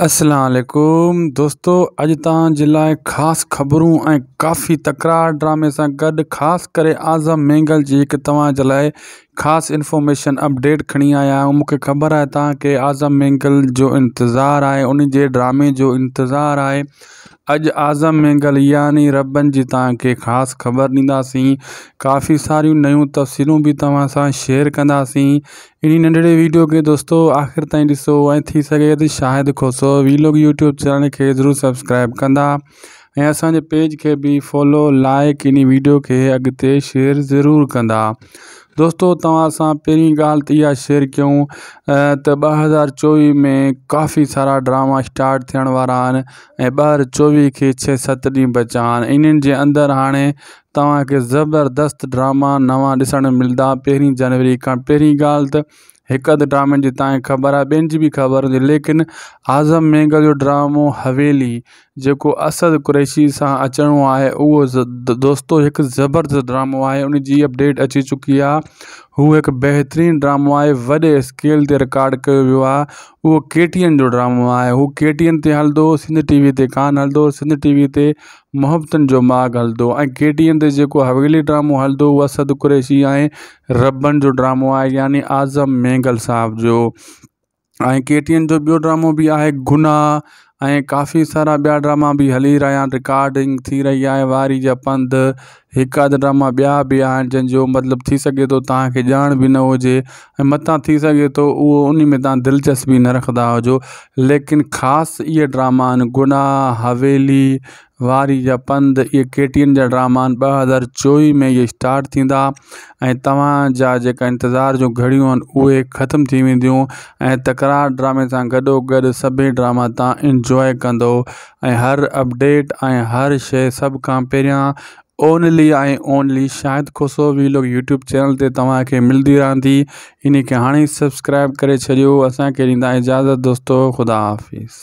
اسلام عليڪم دوستو اڄ توهان جي لاء خاص خبرون ۽ ڪافي تڪرار ڊرامي سان گڏ خاص ڪري اعظم مينگل جي هڪ توهان جي لاء خاص انفارميشن اپڊيٽ کڻي آيا آهيون مونکي خبر آهي توهان کي اعظم مينگل جو انتظار آهي ان جي ڊرامي جو انتظار آهي اڄ اعظم مينگل يعني ربن جي توهان کي خاص خبر ڏينداسين ڪافي ساريون نيون تفصيلون به توهان سان شيئر ڪنداسين انهي ننڍڙي ويڊيو کي دوستو آخر تائين ڏسو ۽ ٿي سگهي ته Shahid Khoso vlog YouTube channel کي ضرور سبسڪرائب ڪندا ۽ اسان جي پيج کي به فالو لائڪ انهي ويڊيو کي اڳتي شيئر ضرور ڪندا دوستو توهان سان پهرين ڳالهه ته اها شيئر ڪيون ته 2024 ۾ ڪافي سارا ڊراما اسٽارٽ ٿيڻ وارا آهن ۽ 2024 کي ڇهه ست ڏينهن بچا آهن انهن جي اندر هاڻي توهان کي زبردست ڊراما نوان ڏسڻ ملدا پهرين جنوري کان پهرين ڳالهه ته هڪ اڌ ڊرامن جي تانکي خبر آهي ٻين جي به خبر هوندي ليڪن اعظم مينگل جو ڊرامو حويلي جيڪو اسد قريشي سان اچڻو آهي اهو دوستو هڪ زبردست ڊرامو آهي ان جي اپڊيٽ اچي چڪي آهي هو هڪ بهترين ڊرامو آهي وڏي اسڪيل تي رڪارڊ ڪيو ويو آهي اهو ڪي ٽي اين جو ڊرامو آهي هو ڪي ٽي اين تي هلندو سنڌ ٽي وي تي ڪانه هلندو سنڌ ٽي وي تي محبتن جو ماڳ هلندو ۽ ڪي ٽي اين تي جيڪو حويلي ڊرامو هلندو اهو اسد قريشي ۽ ربن جو ڊرامو آهي يعني اعظم مينگل صاحب جو ۽ ڪي ٽي اين جو ٻيو ڊرامو به آهي گناهه ۽ ڪافي سارا ٻيا ڊراما به هلي رهيا آهن رڪارڊنگ ٿي رهي آهي واري جا پنڌ هڪ اڌ ڊراما ٻيا به آهن جن جو مطلب ٿي سگهي ٿو توهان کي ڄاڻ به نه هجي ۽ متان ٿي سگهي ٿو اهو ان ۾ توهان دلچسپي نه رکندا هجو ليڪن خاص اهي ڊراما آهن گناهه حويلي واري جا پنڌ اهي ڪي ٽي اين جا ڊراما آهن 2024 ۾ اهي اسٽارٽ ٿيندا ۽ توهان جا جيڪا انتظار جون گهڙيون آهن اهي ختم ٿي وينديون ۽ تڪرار ڊرامي سان گڏو گڏ سڀئي ڊراما توهان انجواء ڪندو ۽ هر اپڊيٽ ۽ هر شي سڀ کان پهريان only ۽ only Shahid Khoso vlog YouTube channel تي توهان کي ملدي رهندي انهي کي هاڻي سبسڪرائب ڪري ڇڏيو اسان کي ڏيندا اجازت دوستو خدا حافظ.